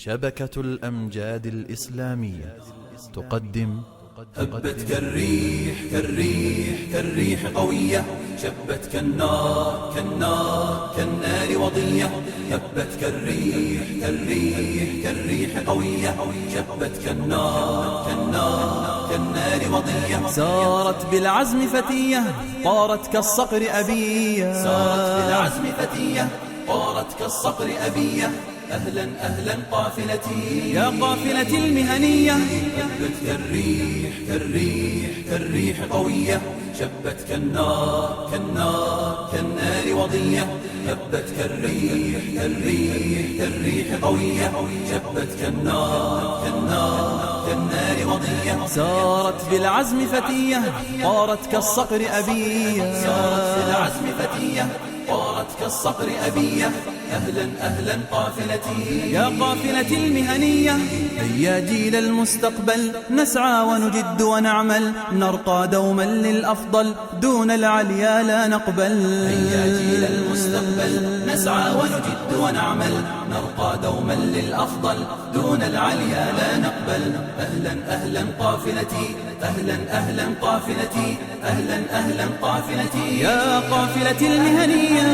شبكة الأمجاد الإسلامية تقدم. هبت كالريح كالريح كالريح قوية، شبت كالنار كالنار كالنار وضية. هبت كالريح كالريح كالريح قوية، شبت كالنار كالنار كالنار وضية. سارت بالعزم فتية، طارت كالصقر أبية. سارت بالعزم فتية، طارت كالصقر أبية. أهلا أهلا قافلتي، يا قافلتي المهنية. هبت كالريح كالريح كالريح قوية، شبت كالنار كالنار كالنار وضية. هبت كالريح كالريح كالريح قوية، شبت كالنار كالنار كالنار وضية. سارت بالعزم فتية، طارت كالصقر أبية. سارت بالعزم فتية، طارت كالصقر أبية. أهلا أهلا قافلتي، يا قافلتي المهنية. هيا جيل المستقبل، نسعى ونجد ونعمل، نرقى دوما للأفضل، دون العليا لا نقبل. هيا جيل المستقبل، نسعى ونجد ونعمل، نرقى دوما للأفضل، دون العليا لا نقبل. أهلا أهلا قافلتي، أهلا أهلا قافلتي، أهلا أهلا قافلتي، يا قافلتي المهنية.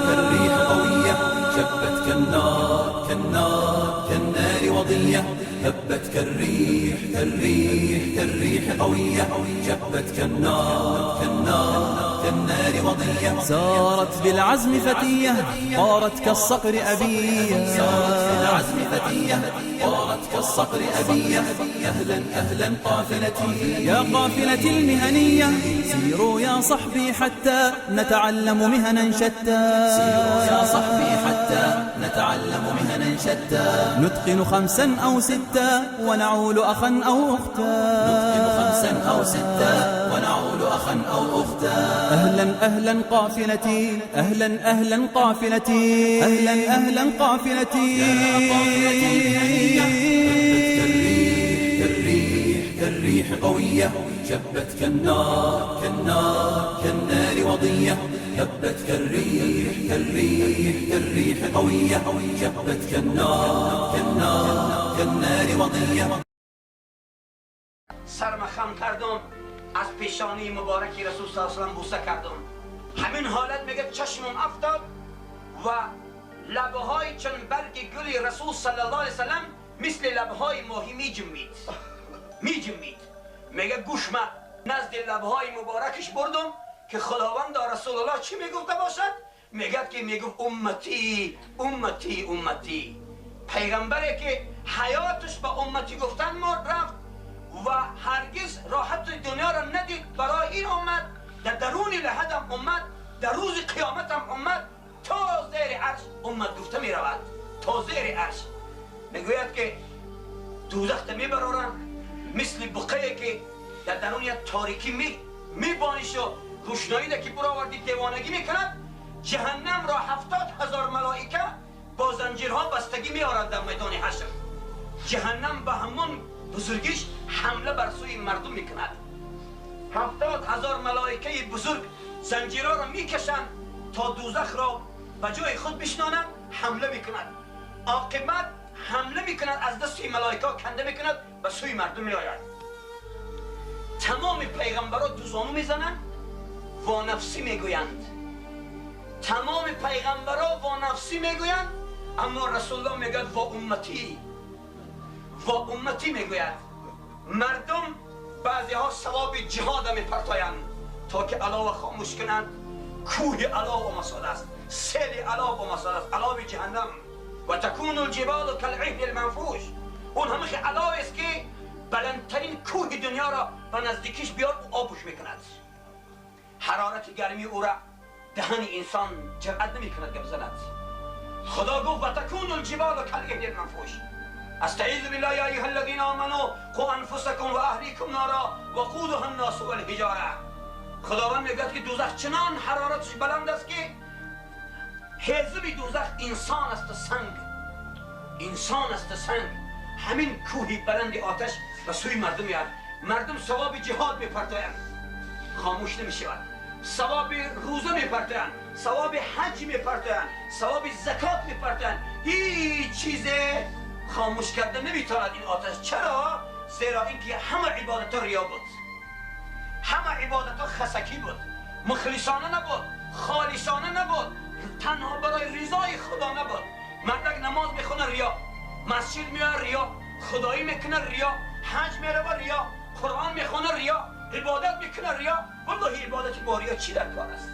كالريح قوية، شبت كالنار كالنار كالنار وضية. هبت كالريح كالريح كالريح قوية، شبت كالنار كالنار كالنار وضية. سارت بالعزم فتية، طارت كالصقر أبية. سارت بالعزم فتية، طارت كالصقر أبية. أهلا أهلا قافلتي، يا قافلتي المهنية. سيروا يا صحبي حتى نتعلم مهنا شتى. سيروا يا صحبي حتى نتعلم مهنا شتى. نتقن خمسا أو ستا، ونعول أخا أو أختا. نتقن خمسا أو ستا، ونعول أخا أو أختا. أهلا أهلا قافلتي، أهلا أهلا قافلتي، أهلا أهلا قافلتي، يا قافلتي المهنية. هبت كالريح كالريح كالريح قوية، شبت كالنار كالنار كالنار وضية. هبت كالريح كالريح كالريح قوية، شبت كالنار كالنار كالنار وضية. سرم خم کردم، از پیشانی مبارکی رسول صلی الله علیه و سلم بوسه کردم. همین حالت میگه چشمم افتاد و لبهای چون برگ گل رسول صلی الله علیه و سلم مثل لبهای ماهی میجنبید میجنبید. میگه گوشم نزد لبهای مبارکش بردم که خداوند رسول الله چی میگفته باشد؟ میگه که میگفت امتی امتی امتی. پیغمبری که حیاتش به امتی گفتن مرد رفت و هرگز راحت دنیا را ندید. برای این امت در درون لحدم امت، در روز قیامت هم امت، تا زیر عرش امت گفته می رود. تا زیر عرش. میگوید که دوزخ میبرارند مثل بقیه که در درون یک تاریکی می بانش و روشنایی ده که برآوردی دیوانگی میکند. جهنم را 70,000 ملائکه با زنجیرها بستگی میآرند در میدان حشر. جهنم به همون بزرگیش حمله بر سوی مردم میکند. 70,000 ملائکه بزرگ زنجیرها را میکشند تا دوزخ را به جای خود بشنانند. حمله میکند، عاقبت حمله میکند، از دست ملائکه کنده میکند، به سوی مردم میآید. تمام پیغمبرها دو زانو میزنند، وانفسی میگویند. تمام پیغمبرها وانفسی میگویند، اما رسول الله میگوید وا امتی، وا امتی میگوید. مردم بعضی ها ثواب جهاد میپرتایند تا که علاوه خاموش کنند. کوه علاوه مساله است، سیل علاوه مساله است، علاوه جهنم. و تکون الجبال کالعهن المنفوش. اون همه که علاوه است که بلندترین کوه دنیا را به نزدیکیش بیار و آبوش میکند. حرارت گرمی او را دهن انسان جرأت نمیکند که بزند. خدا گفت و تکون الجبال کالعهن المنفوش. استعیذ بالله یا ایها الذین آمنوا قوا انفسکم و اهلیکم نارا وقودها الناس والحجاره. خداوند میگوید که دوزخ چنان حرارتش بلند است که حزب دوزخ انسان است و سنگ، انسان است و سنگ. همین کوهی بلند آتش به سوی مردم میاد. مردم ثواب جهاد میپرتایند، خاموش نمیشود. ثواب روزه میپرتایند، ثواب حج میپرتویند، ثواب زکات میپرتویند. هیچ چیز خاموش کرده نمیتواند این آتش. چرا؟ زیرا اینکه همه عبادت ها ریا بود، همه عبادت ها خسکی بود، مخلصانه نبود، خالصانه نبود، تنها برای رضای خدا نبود. مردک نماز میخونه ریا، مسجد میاد ریا، خدایی میکنه ریا، حج میره ریا، قرآن میخونه ریا، عبادت میکنه ریا. والله عبادت با ریا چی در کار است؟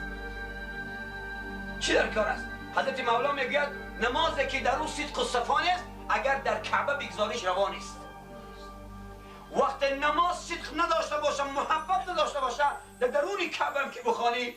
چی در کار است؟ حضرت مولا میگوید نمازی که در او صدق و صفا نیست اگر در کعبه بگذاریش روا نیست. وقت نماز صدق نداشته باشه، محبت نداشته باشه، در درون کعبه هم که بخوانی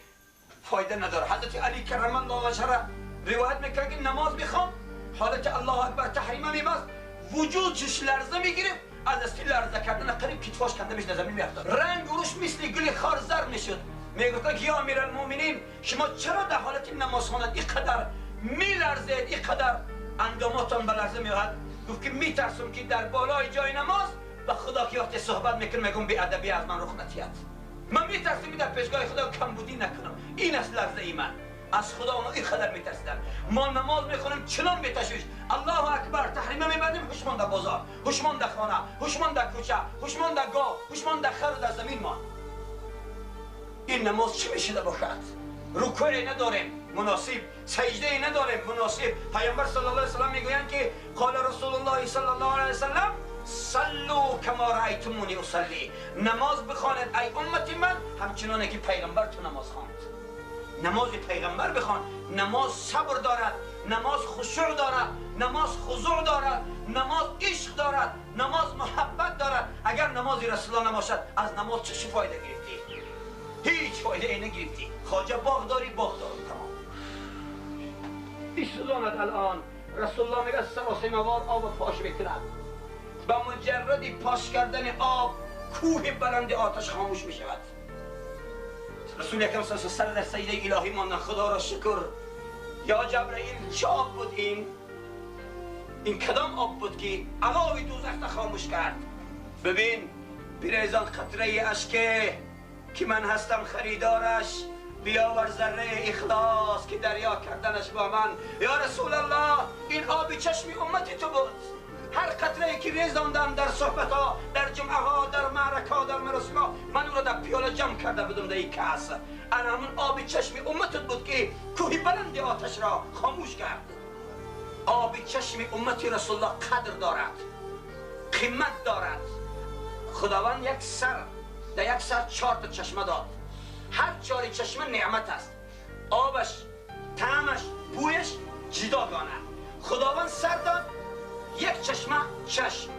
فایده نداره. حضرت علی کرم الله وجهه روایت میکنه که نماز میخوام، حالت الله اکبر تحریمه میبست، وجودش لرزه میگرفت، از دستی لرزه کردن قریب کتفاش کنده میشد، زمین میافتاد، رنگ روش مثل گل خار زرد میشد. میگفتن که یا امیرالمومنین شما چرا در حالت نماز خواندن اینقدر میلرزید، اینقدر انداماتان به لرزه میاد؟ گفت که میترسم که در بالای جای نماز به خدا که وقتی صحبت میکنم میگم بی ادبی از من رخ نتید، من میترسم که در پیشگاه خدا کمبودی نکنم. این است لرزه ای من از خدا. اونا اینقدر میترسیدن. ما نماز میخونیم چنان بی‌تشویش، الله اکبر تحریمه میبندیم، هوشمان در بازار، هوشمان در خانه، هوشمان در کوچه، هوشمان در گاو، هوشمان در خر و در زمین ما. این نماز چی میشده باشد؟ رکوع نداریم مناسب، سجده نداریم مناسب. پیامبر صلی الله علیه و سلم میگویند که قال رسول الله صلی الله علیه و سلم صلوا کما رأیتمونی اصلی. نماز بخوانید ای امت من همچنانه که پیغمبر تو نماز خواند. نماز پیغمبر بخوان. نماز صبر دارد، نماز خشوع دارد، نماز خضوع دارد، نماز عشق دارد، نماز محبت دارد. اگر نماز رسول الله نباشد از نماز چه فایده گرفتی؟ هیچ فایده ای نگرفتی. خواجه باغ داری، باغ دارم، تمام. بیسوزاند الان رسول الله میگه سراسیمه وار آب پاش میکند. به مجردی پاش کردن آب کوه بلند آتش خاموش میشود. رسول اکرم صلی الله علیه و سر در سجده الهی ماندن. خدا را شکر. یا جبرئیل چه آب بود این؟ این کدام آب بود که علاوی دوزخ خاموش کرد؟ ببین بیریزان قطره اشکه که من هستم خریدارش، بیاور ذره اخلاص که دریا کردنش با من. یا رسول الله این آب چشم امت تو بود. هر قطره که ریزاندم در صحبت ها، در جمعه ها، در معرکه ها، در مراسم ها، من او را در پیاله جمع کرده بودم در این کاس. انا همون آب چشم امتت بود که کوه بلند آتش را خاموش کرد. آب چشم امت رسول الله قدر دارد، قیمت دارد. خداوند یک سر در یک سر 4 تا چشمه داد. هر 4 چشمه نعمت است. آبش، طعمش، بویش جداگانه. خداوند سر داد یک چشمه چشم،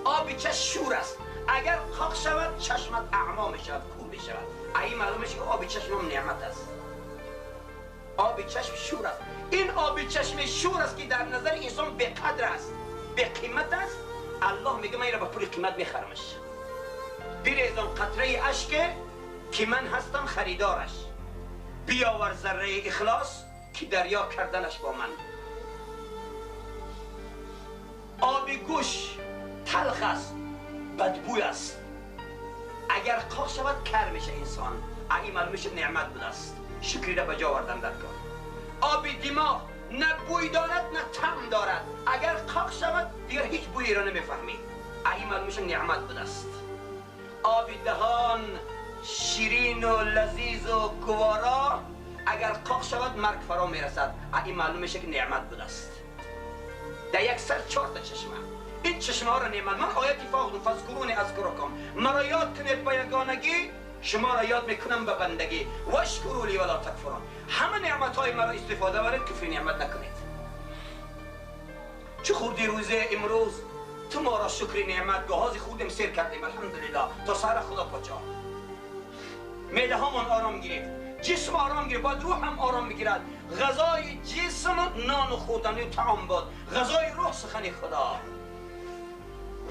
آب چشم شور است. اگر قاق شود چشمت اعما می شود، کور می شود. این معلوم میشه که آب چشم هم نعمت است. آب چشم شور است. این آب چشم شور است که در نظر انسان به قدر است، به قیمت است. الله میگه من این را به پول قیمت میخرمش. بریزم قطره اشک که من هستم خریدارش، بیاور ذره اخلاص که دریا کردنش با من. آب گوش تلخ است، بدبوی است. اگر قاق شود کر میشه انسان. این معلوم میشه نعمت بوده است. شکری را به جا آوردن در کار. آب دماغ نه بوی دارد نه طعم دارد. اگر قاق شود دیگر هیچ بویی را نمیفهمی. این معلوم میشه نعمت بوده است. آب دهان شیرین و لذیذ و گوارا، اگر قاق شود مرگ فرا میرسد. این معلوم میشه که نعمت بوده است. در یک سر 4 تا چشمه. این چشمه ها را نعمت. من آیتی فاخدم فاذکرونی اذکرکم، مرا یاد کنید با یگانگی، شما را یاد میکنم به بندگی. واشکروا لی ولا تکفرون. همه نعمت های مرا استفاده برید، کفر نعمت نکنید. چه خوردی روزه امروز تو ما را شکر نعمت. گهازی خوردیم سیر کردیم الحمدلله تا سر خدا پاچا. معده هامان آرام گرفت، جسم آرام گرفت، باید روح هم آرام بگیرد. غذای جسم نان و خوردنی و طعام بود، غذای روح سخن خدا.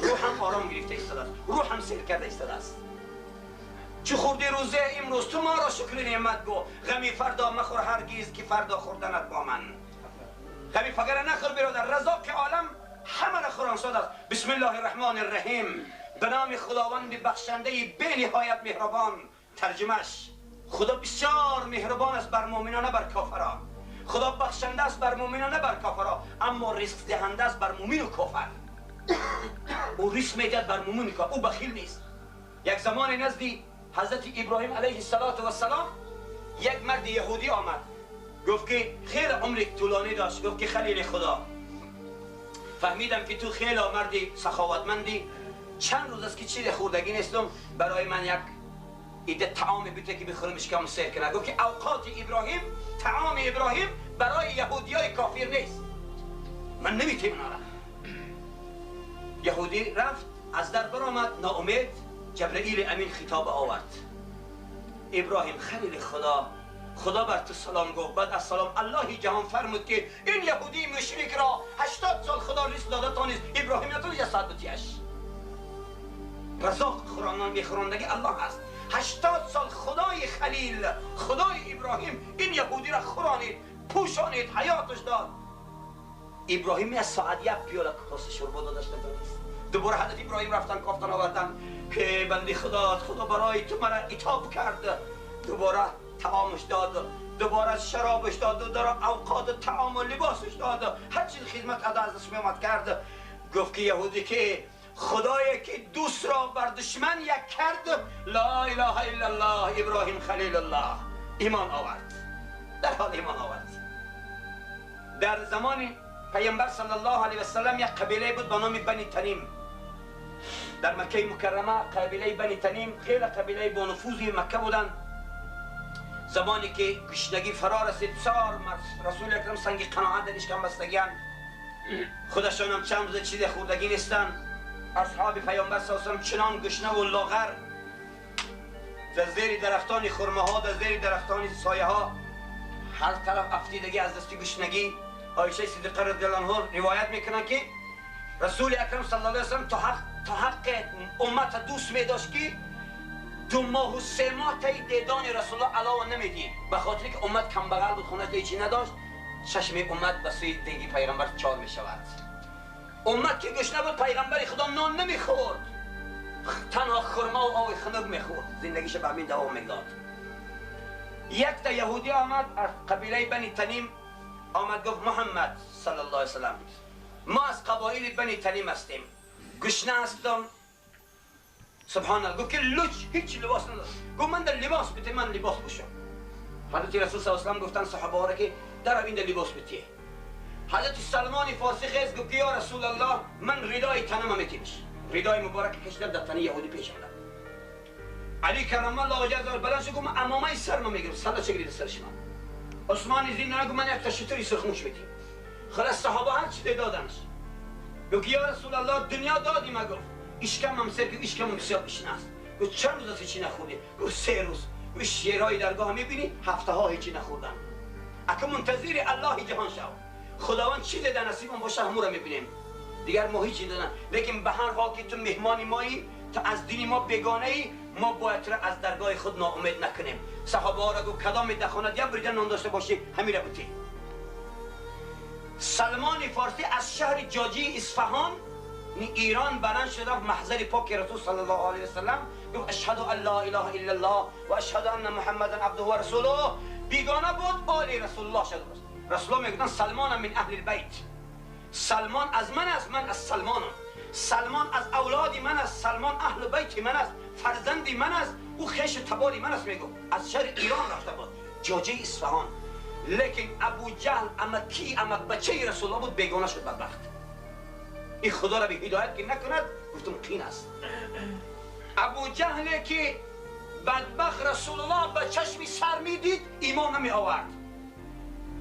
روح هم آرام گرفته ایستاده است، روح هم سیر کرده ایستاده است. چه خوردی روزه امروز تو ما را شکر نعمت گو. غمی فردا مخور هرگز که فردا خوردنت با من. غمی فقر نخور برادر. رزاق عالم همه را خورانساد است. بسم الله الرحمن الرحیم. به نام خداوند بخشنده بی نهایت مهربان. ترجمهش خدا بسیار مهربان است بر مؤمنان نه بر کافران. خدا بخشنده است بر مؤمنان نه بر کافران، اما رزق دهنده است بر مؤمن و کافر. او رزق میدهد بر مؤمن و کافر، او بخیل نیست. یک زمان نزدی حضرت ابراهیم علیه السلام یک مرد یهودی آمد، گفت که خیلی عمر طولانی داشت. گفت که خلیل خدا، فهمیدم که تو خیلی مردی سخاوتمندی، چند روز است که چیز خوردگی نیستم، برای من یک ایده طعام بده که بخورم اشکام سیر کنه. گفت که اوقات ابراهیم، طعام ابراهیم برای یهودیای کافر نیست، من نمیتونم. یهودی رفت از در برآمد ناامید. جبرئیل امین خطاب آورد، ابراهیم خلیل خدا، خدا بر تو سلام گفت. بعد از سلام الله جهان فرمود که این یهودی مشرک را 80 سال خدا رزق داده تانست، ابراهیم نتونست یک ساعت بتیش. رزاق خورانان میخوراندگی الله است. 80 سال خدای خلیل، خدای ابراهیم این یهودی را خورانید، پوشانید، حیاتش داد. ابراهیم یک ساعت یک پیاله کاسه شربت دادش نتونست. دوباره حضرت ابراهیم رفتن کافتن آوردن، که بندی خدا، خدا برای تو مرا عتاب کرد. دوباره طعامش داد، دوباره شرابش داد، دوباره اوقات طعام و لباسش داد، هر چیز خدمت ادا از دست می‌آمد کرد. گفت که یهودی که خدایی که دوست را بر دشمن یک کرد، لا اله الا الله، ابراهیم خلیل الله، ایمان آورد. در حال ایمان آورد. در زمان پیامبر صلی الله علیه و سلم یک قبیله بود به نام بنی تنیم در مکه مکرمه. قبیله بنی تنیم خیلی قبیله با نفوذی مکه بودند. زمانی که گشنگی فرا رسید، سار رسول اکرم سنگ قناعت در اشکم بستگیان، خودشان هم چند روز چیز خوردگی نیستن. اصحاب پیامبر صلی الله علیه و چنان گشنه و لاغر، در زیر درختان خرمه ها، در زیر درختان سایه ها، هر طرف افتیدگی از دست گشنگی. عایشه صدیقه رضی الله عنها روایت میکنن که رسول اکرم صلی الله علیه و سلم تا حق امت دوست میداشت که 2 ماه و 3 ماه تا دیدان رسول الله علاوه نمیدید، به خاطر که امت کم بغل بود، خونه هیچی نداشت. چشم امت به سوی دیگی پیغمبر چال میشود. امت که گشنه بود، پیغمبر خدا نان نمیخورد، تنها خرما و آب خنک میخورد، زندگیش به همین دوام میداد. یک تا یهودی آمد از قبیله بنی تنیم، آمد گفت محمد صلی الله علیه و سلم، ما از قبایل بنی تنیم هستیم، گشنه هستم. سبحان الله. گفت که لوچ هیچ لباس نداشت. گفت من در لباس بده، من لباس بپوشم. حضرت رسول صلی الله علیه و سلم گفتن صحابه ها را که در این لباس بده. حضرت سلمان فارسی خیز گفت که یا رسول الله، من ردای تنم میتیمش، ردای مبارک کشیدم در تنه یهودی پیش آمدم. علی کرم الله وجهه بلند شد گفت من عمامه سرم میگیرم، صدا چگرید سر شما. عثمان زین گفت من یک تشتری سرخموش میتیم. خلاص صحابه هر چی دادنش. گفت یا رسول الله دنیا دادیم. گفت اشکمم سر که اشکمم بسیار گشنه است. گفت چند روز هیچی نخوردی؟ گفت 3 روز. گفت شیرای درگاه میبینی هفته ها هیچی نخوردم. اگه منتظر الله جهان شو، خداوند چی در نصیبم باشه همون رو میبینیم، دیگر ما هیچی دادن. لیکن به هر حال که تو مهمان مایی، تو از دین ما بیگانه ای، ما باید را از درگاه خود ناامید نکنیم. صحابه ها را گفت کدام در خانه یک بریده نان داشته باشی همین را بتی. سلمان فارسی از شهر جاجی اصفهان ایران بلند شد رفت محضر پاک رسول صلی الله علیه و سلم، گفت اشهد ان لا اله الا الله و اشهد ان محمدا عبده و رسوله. بیگانه بود، آل رسول الله شد. رسول الله میگفتن سلمان من اهل البیت، سلمان از من است، من از سلمانم، سلمان از اولاد من است، سلمان اهل بیت من است، فرزند من است، او خیش تبار من است. میگفت از شهر ایران رفته بود جاجه اصفهان. لیکن ابو جهل امکی امک بچه رسول الله بود، بیگانه شد بدبخت. این خدا را به هدایت که نکند گفتم قین است. ابو جهل که بدبخت رسول الله به چشم سر میدید ایمان نمی آورد.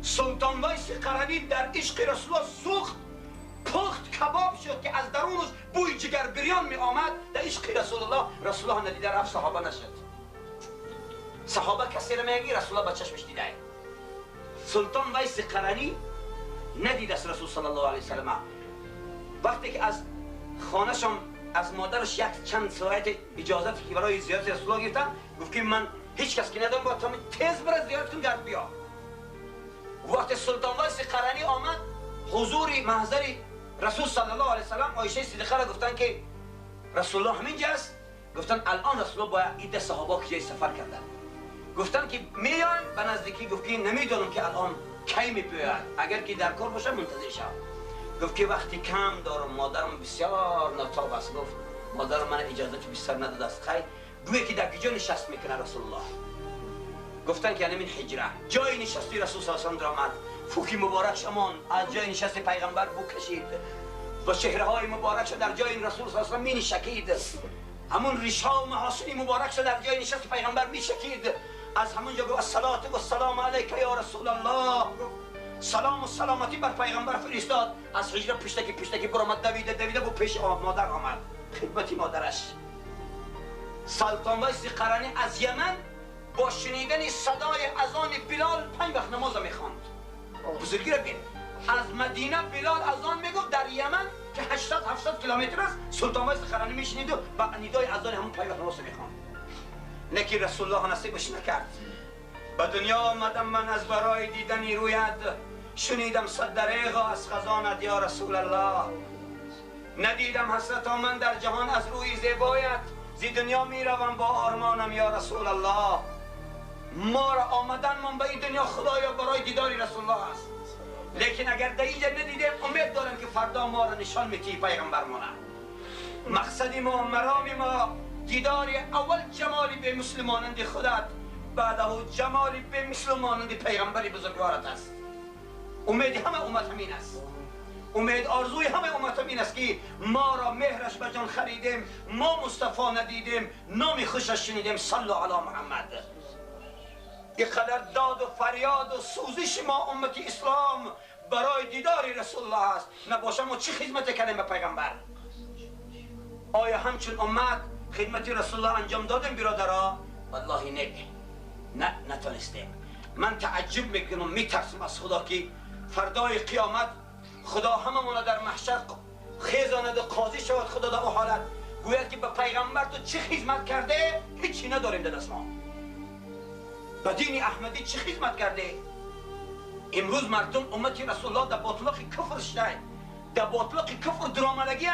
سلطان ویس قرنی در عشق رسول الله سوخت، پخت، کباب شد که از درونش بوی جگر بریان می آمد. در عشق رسول الله، رسول الله ندیده رفت صحابه نشد. صحابه کسی را میگی رسول الله به چشمش دیده. سلطان ویس قرنی ندید از رسول صلی الله علیه و سلم. وقتی که از خانه‌شان از مادرش یک چند ساعت اجازت که برای زیارت رسول الله گرفتن، گفت که من هیچ کس که ندارم، باید تا تیز بره زیارت کنم گرد بیا. وقتی سلطان ویس قرنی آمد حضور محضر رسول صلی الله علیه و سلم، عایشه صدیقه را گفتن که رسول الله همینجا است. گفتن الان رسول الله باید عده صحابه که جای سفر کردن. گفتن که میان به نزدیکی. گفت که نمیدونم که الان کی میپوید، اگر که در کار باشه منتظر شو. گفت که وقتی کم دارم، مادرم بسیار ناتاب است. گفت مادرم من اجازه بسیار نداده است. خیر گویی که در کجا نشست میکنه رسول الله؟ گفتن که یعنی من حجره، جای نشستی رسول صلی الله علیه و آله آمد. فوکی مبارک شمان از جای نشست پیغمبر بو کشید و چهره های مبارک در جای رسول صلی الله علیه و آله می نشکید. همون ریشه و محاسن مبارک در جای نشست پیغمبر می شکید. از همونجا گفت الصلاة و السلام علیک یا رسول الله. سلام و سلامتی بر پیغمبر فرستاد. از حجره پشتکی پشتکی برآمد، دویده دویده با پیش مادر آمد خدمت مادرش. سلطان ویس قرنی از یمن با شنیدن صدای اذان بلال 5 وقت نماز میخواند. بزرگی را بین، از مدینه بلال اذان میگفت، در یمن که 800-700 کیلومتر است سلطان ویس قرنی میشنید و با ندای اذان همون 5 وقت نماز میخواند. نکی رسول الله نصیبش نکرد. به دنیا آمدم من از برای دیدن رویت، شنیدم صد دریغ از خزانت یا رسول الله. ندیدم حسرت من در جهان از روی زیبایت، زی دنیا میروم با آرمانم یا رسول الله. ما را آمدن من به این دنیا خدایا برای دیدار رسول الله است، لیکن اگر در اینجا ندیدیم امید دارم که فردا ما را نشان میتی پیغمبر مانه. مقصد ما، مرام ما، دیدار اول جمالی به مسلمانند خودت، بعده جمالی به مسلمانند پیغمبر بزرگوارت است. امید همه امت همین است. امید آرزوی همه امت همین است که ما را مهرش به جان خریدیم، ما مصطفی ندیدیم، نام خوشش شنیدیم. صلو علی محمد. اینقدر داد و فریاد و سوزش ما امت اسلام برای دیدار رسول الله است. نباشه ما چه خدمت کردیم به پیغمبر؟ آیا همچون امت خدمت رسول الله انجام دادیم برادرها؟ والله نه، نتونستیم. من تعجب میکنم، میترسم از خدا که فردای قیامت خدا هممون در محشر خیزاند و قاضی شود. خدا در اون حالت گوید که به پیغمبر تو چه خدمت کرده؟ هیچی نداریم در دست ما. به دین احمدی چه خدمت کرده؟ امروز مردم امت رسول الله در باطلاق کفر شده، در باطلاق کفر درآمدگی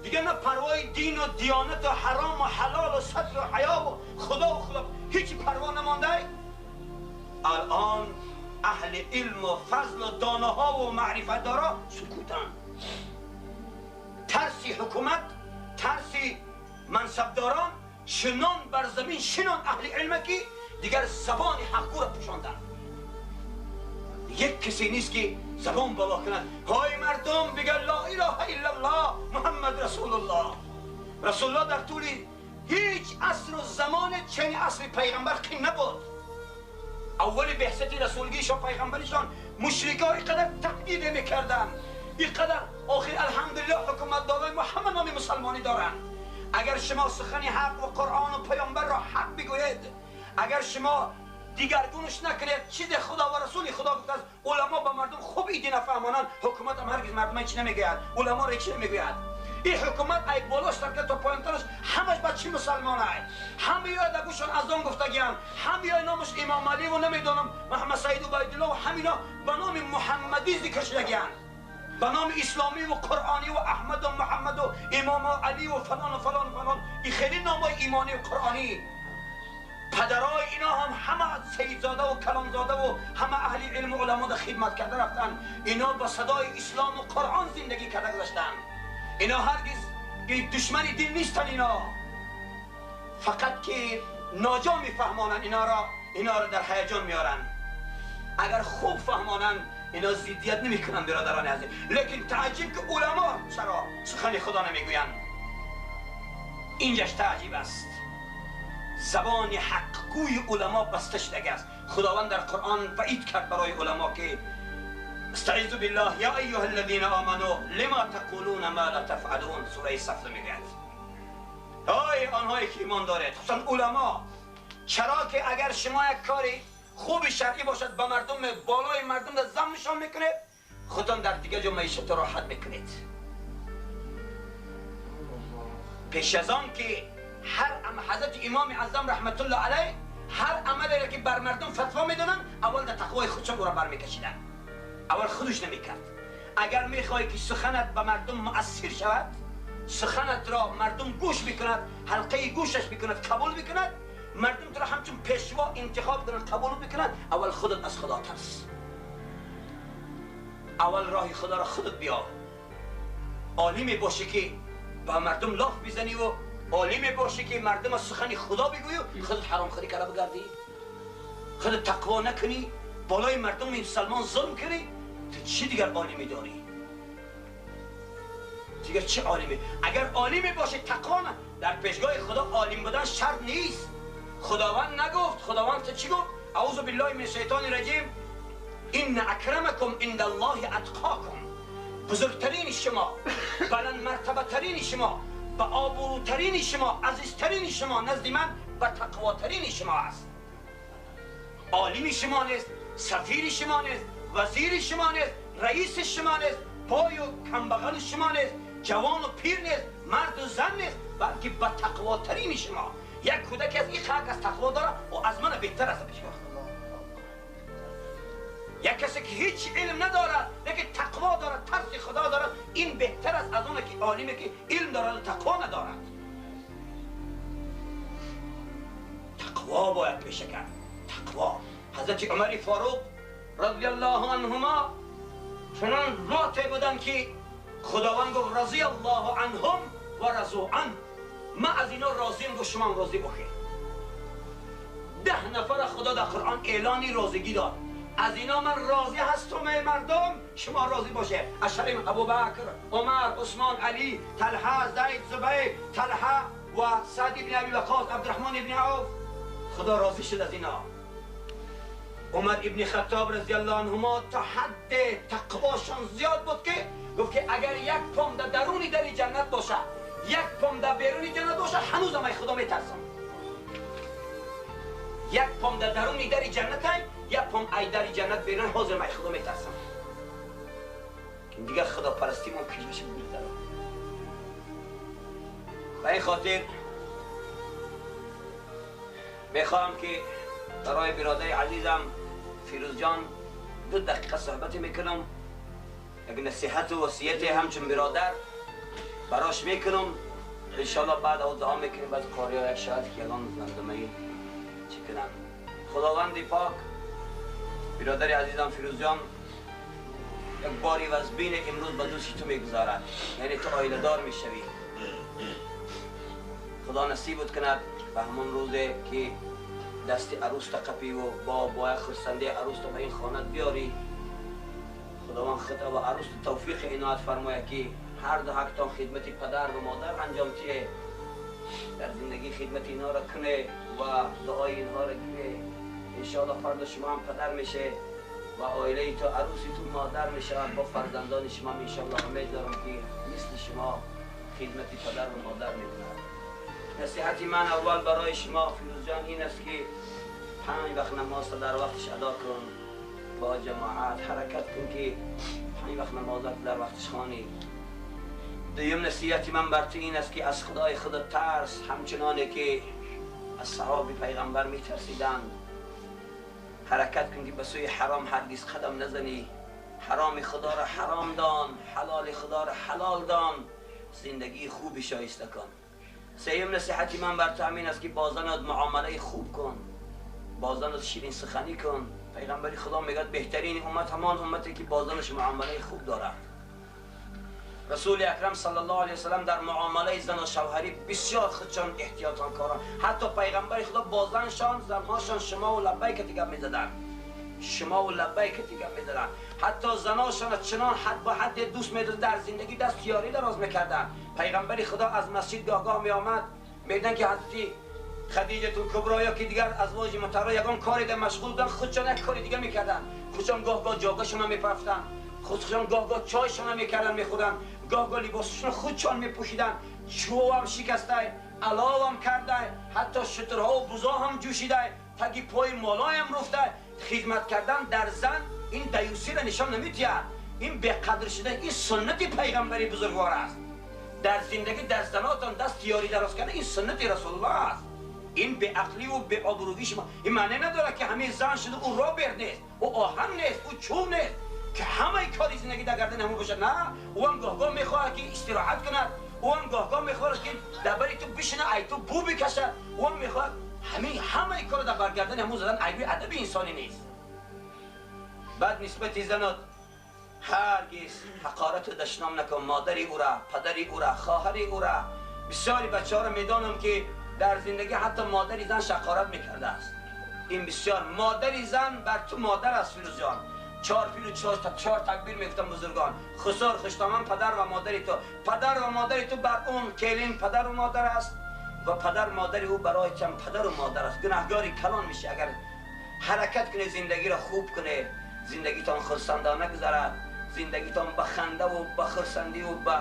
دیگه، نه پروای دین و دیانت و حرام و حلال و ستر و حیا و خدا و خدا، هیچ پروا نمانده. الان اهل علم و فضل و داناها و معرفت دارا سکوتن. ترسی حکومت، ترسی منصبداران چنان بر زمین شنان اهل علم که دیگر زبان حقو را پوشاندن. یک کسی نیست که زبان بالا کند. های مردم بگن لا اله الا الله محمد رسول الله. رسول الله در طول هیچ عصر و زمان چنین عصر پیغمبر قیم نبود. اول بعثت رسولگیشان پیغمبرشان مشرکا اینقدر تهدید میکردن، اینقدر. آخر الحمدلله حکومت دارای ما همه نام مسلمانی دارند. اگر شما سخن حق و قرآن و پیامبر را حق بگویید، اگر شما دیگرگونش نکنید، چیز خدا و رسول خدا گفته است، علما به مردم خوب ایدی نفهمانند، حکومت هم هرگز مردم چی نمیگوید، علما را چی نمیگوید. این حکومت ای بالاش تا تا پایینترش همش بچه مسلمان ای، همه یا در گوشان اذان گفتگیان، همه یا نامش امام علی و نمیدونم محمد سعید عبیدالله و همینا به نام محمدی ذکر شدگیان، به نام اسلامی و قرآنی و احمد و محمد و امام علی و فلان و فلان و فلان. این خیلی نامای ایمانی و قرآنی. پدرای اینا هم همه سیدزاده و کلانزاده و همه اهل علم و علما در خدمت کرده رفتن. اینا با صدای اسلام و قرآن زندگی کرده گذاشتن. اینا هرگز دشمن دین نیستن. اینا فقط که ناجا میفهمانن، اینا را در هیجان میارن. اگر خوب فهمانن اینا ضدیت نمیکنن برادران عزیز. لیکن تعجب که علما چرا سخن خدا نمیگویند؟ اینجاش تعجب است. زبان حقگوی علما بسته شده است. خداوند در قرآن وعید کرد برای علما که استعیذ بالله یا ایها الذین آمنوا لما تقولون ما لا تفعلون. سوره صف میگوید ای آنهایی که ایمان دارید، خصوصا علما، چرا که اگر شما یک کاری خوب شرعی باشد به مردم بالای مردم در ذم نشان میکنید، خودتان در دیگه جا معیشت راحت میکنید. پیش از آن که هر حضرت امام اعظم رحمت الله علیه هر عملی را که بر مردم فتوا میدادن، اول در تقوای خودشان او را برمیکشیدن، اول خودش نمیکرد. اگر میخوای که سخنت به مردم مؤثر شود، سخنت را مردم گوش میکند، حلقه گوشش میکند، قبول میکند، مردم تو را همچون پیشوا انتخاب کنن، قبول بکنن، اول خودت از خدا ترس، اول راه خدا را خودت بیا. عالمی باشی که با مردم لاف بزنی و عالمی باشی که مردم از سخن خدا بگویی، خودت حرام خوری کرده بگردی، خودت تقوا نکنی، بالای مردم مسلمان ظلم کنی، تو چی دیگر عالمی داری؟ دیگر چه عالمی؟ اگر عالمی باشه تقوا نه، در پیشگاه خدا عالم بودن شرط نیست. خداوند نگفت، خداوند تو چی گفت؟ اعوذ بالله من الشیطان الرجیم، ان اکرمکم عند الله اتقاکم. بزرگترین شما، بلند مرتبه ترین شما، با آبروترین شما، عزیزترین شما نزد من و تقواترین شما است. عالم شما نیست، سفیر شما نیست، وزیر شما نیست، رئیس شما نیست، پای و کمبغل شما نیست، جوان و پیر نیست، مرد و زن نیست، بلکه با تقواترین شما. یک کودک از این خلق از تقوا داره و از من بهتر است. یک کسی که هیچ علم ندارد لیکن تقوا دارد، ترس خدا دارد، این بهتر است از اون که عالمی که علم دارد و تقوا ندارد. تقوا باید پیشه کرد، تقوا. حضرت عمر فاروق رضی الله عنهما چنان ذاتی بودند که خداوند گفت رضی الله عنهم و رضوا عنه، من از اینا راضیم، گفت شما هم راضی باشید. 10 نفر خدا در قرآن اعلانی راضیگی داد، از اینا من راضی هستم ای مردم، شما راضی باشه. اشرم ابوبکر، عمر، عثمان، علی، طلحه، زید، زبیر، طلحه و سعد بن ابی وقاص، عبدالرحمن بن عوف. خدا راضی شد از اینا. عمر ابن خطاب رضی الله عنهما تا حد تقواشان زیاد بود که گفت که اگر یک پام در درونی در جنت باشه، یک پام در بیرونی جنت باشه، هنوزم ای خدا میترسم. یک پام در درونی در جنت های، یک پام ای در جنت بیرون، حاضر ای خدا میترسم. دیگه خدا پرستی ما کش بشه بود. به این خاطر میخوام که برای برادر عزیزم فیروز جان 2 دقیقه صحبت میکنم، یک نصیحت و وصیت همچون برادر براش میکنم. انشالله بعد او دعا میکنیم، بعد قاری ها یک شاید که الان زمزمه چی کنم. خداوند پاک برادر عزیزم فیروز جان یک باری وزبین امروز به دوش تو میگذارد، یعنی تو عایله دار میشوی. خدا نصیبت کند به همون روزه که دست عروس تقپی و با خرسنده عروس تا به این خانه بیاری. خداوند خدا و عروس توفیق عنایت فرماید که هر دو حق خدمت پدر و مادر انجام تیه، در زندگی خدمت اینها را کنه و دعای اینها را کنه. انشاءالله فردا شما هم پدر میشه و عائله تو، عروسی تو مادر میشه با فرزندان شما. انشاءالله امید دارم که مثل شما خدمت پدر و مادر میکنه. نصیحت من اول برای شما فیروز جان این است که 5 وقت نماز در وقتش ادا کن، با جماعت حرکت کن که 5 وقت نماز در وقتش خوانی. دویم نصیحت من بر تو این است که از خدای خود ترس، همچنانه که از صحابه پیغمبر میترسیدند. حرکت کن که به سوی حرام هرگز قدم نزنی. حرام خدا را حرام دان، حلال خدا را حلال دان، زندگی خوبی شایسته کن. سیم نصیحت من بر تو همین است که با زنت معامله خوب کن، با زنت شیرین سخنی کن. پیغمبر خدا میگه بهترین امت همان امتی که با زنش معامله خوب دارد. رسول اکرم صلی الله علیه وسلم در معامله زن و شوهری بسیار خودشان احتیاطان کاران. حتی پیغمبر خدا با زنشان، زنهاشان شما و لبیک دیگه میزدن، شما و لبیک دیگه میزدن. حتی زناشان چنان حد با حد دوست میداد، در زندگی دست یاری دراز میکردن. پیغمبر خدا از مسجد گاه گاه میآمد، میدیدن که حضرت خدیجه کبرا یا که دیگر ازواج مطهره یگان کاری در مشغول بودن، خودشان یک کاری دیگه میکردن. خودشان گاه گاه جاگهشون میپرفتن، خودشان گاه گاه چایشان میکردن میخوردن، گاه گاه لباسشون خودشان میپوشیدن. چوب هم شکسته، علاو هم کرده، حتی شترها و بزا هم جوشیده، تگی پای مالای هم رفته. خدمت کردن در زن این دیوسی را نشان نمیده، این به قدر شده، این سنت پیغمبری بزرگوار است. در زندگی در زناتان دست یاری دراز کردن این سنت رسول الله است. این به عقلی و به آبرویی شما این معنی نداره که همه زن شده او رابر نیست، او آهن نیست، او چوب نیست که همه کاری زندگی در گردن همون باشه. نه، او هم گاه گاه میخواهد که استراحت کند، او هم گاه گاه میخواهد که در بری تو بشینه، ای تو بو بکشد، او هم میخواهد. همین همه کارو در برگردن همون زدن عیب ادب انسانی نیست. بعد نسبت زنات هرگز حقارت و دشنام نکن، مادری او را، پدری او را، خواهری او را. بسیاری بچه ها را میدانم که در زندگی حتی مادری زن حقارت میکرده است. این بسیار مادری زن بر تو مادر است فیروز جان. 4 پیل و 4 تکبیر میگفتن بزرگان. خسار خوشتامن پدر و مادری تو، پدر و مادری تو بر اون کلین پدر و مادر است و پدر مادری او برای چند پدر و مادر است. گناهگاری کلان میشه اگر حرکت کنه، زندگی را خوب کنه، زندگیتان خرسندانه گذرد، زندگیتان به خنده و به خرسندی و به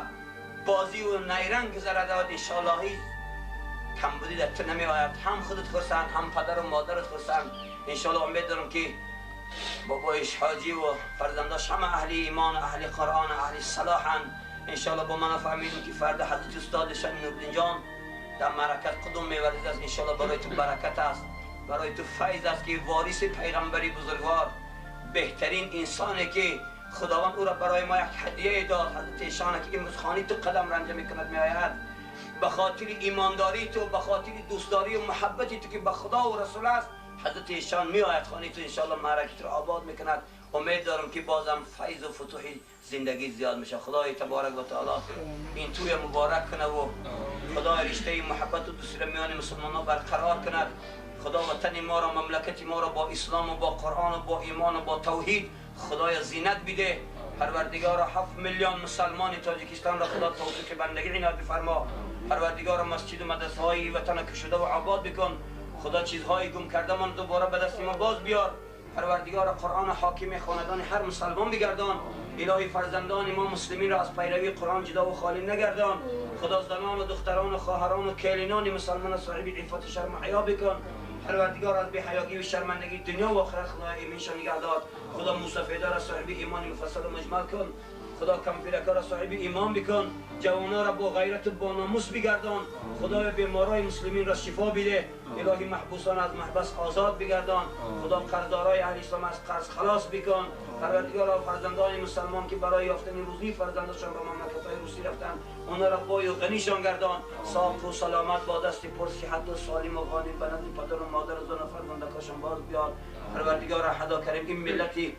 بازی و نیرنگ گذرد. انشالله هیچ کمبودی در تو نمی آید، هم خودت خرسند هم پدر و مادرت خرسند. انشالله امید دارم که بابایش حاجی و فرزنداش همه اهل ایمان، اهل قرآن، اهل صلاحن. انشالله با من فهمیدم که فرد حضرت استادشان نوردین جان در معرکت قدوم می‌ورزید است. انشالله برای تو برکت است، برای تو فیض است که وارث پیغمبری بزرگوار، بهترین انسانی که خداوند او را برای ما یک هدیه داد، حضرت ایشان که امروز خانه تو قدم رنجه میکند میآید، به خاطر ایمانداری تو، به خاطر دوستداری و محبتی تو که به خدا و رسول است، حضرت ایشان میآید خانه تو، انشالله معرکت را آباد میکند. امید دارم که بازم فیض و فتوح زندگی زیاد میشه. خدای تبارک و تعالی این توی مبارک کنه و خدای رشته محبت و دوستی میان مسلمان برقرار کند. خدا وطن ما را، مملکت ما را با اسلام و با قرآن و با ایمان و با توحید خدای زینت بده. پروردگار 7 میلیون مسلمان تاجیکستان را خدا توفیق بندگی عنایت بفرما. پروردگار مسجد و مدرسه های وطن کشوده و آباد بکن. خدا چیزهای گم کرده من دوباره به دست ما باز بیار. پروردگار قرآن حاکم خاندان هر مسلمان بگردان. الهی فرزندان ما مسلمین را از پیروی قرآن جدا و خالی نگردان. خدا زنان و دختران و خواهران و کلینان مسلمان صاحب عفت شرم و حیا بکن. پروردگار از بی‌حیایی و شرمندگی دنیا و آخرت خدا ایمنشان نگه دار. خدا موسفیدار را صاحب ایمان مفصل و مجمل کن. خدا کمپیرکا را صاحب ایمان بکن. جوانا را با غیرت و با ناموس بگردان. خدای بیمارای مسلمین را شفا بده. الهی محبوسان از محبس آزاد بگردان. خدا قرضدارای اهل اسلام از قرض خلاص بکن. پروردگار فرزندان مسلمان که برای یافتن روزی فرزندشان به مملکت‌های روسی رفتن، اونا را بای و غنیشان گردان. صاف و سلامت با دست پر صحت و سالم و غانم به نزد پدر و مادر و زن و فرزندکاشان باز بیار. پروردگار حدا کریم این ملتی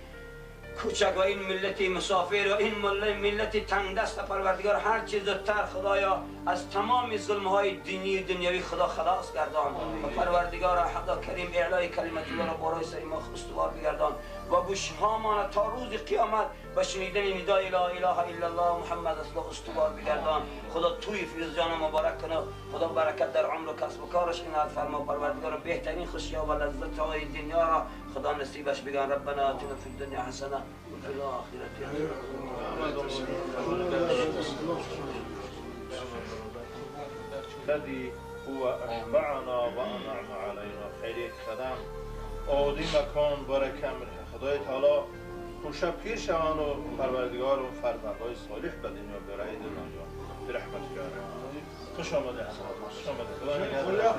کوچک و این ملتی مسافر و این ملتی تنگ دست پروردگار هر چیز زودتر خدایا از تمام ظلم های دینی و دنیوی خدا خلاص گردان. و پروردگار حدا کریم اعلای کلمت الله را بالای سر ما استوار بگردان و گوش هامان تا روز قیامت و شنیدن ندای لا اله الا الله محمد رسول الله استوار بگردان. خدا توی فیروز جان مبارک کنه. خدا برکت در عمر و کسب و کارش عنایت فرما. پروردگار بهترین خوشی و لذت های دنیا را خدا نصیبش بگن. ربنا آتنا فی الدنیا حسنه وفي الآخرة حسنة. الذي هو أشبعنا وأنعم علينا. خیلی قدم عادی مکان برکه خدای تعالی خوشا پیر شوان و پروردگار و فرزندهای صالح به دنیا برای دنیا برحمت کرد. خوش آمده، خوش آمده. خدا نگهدار.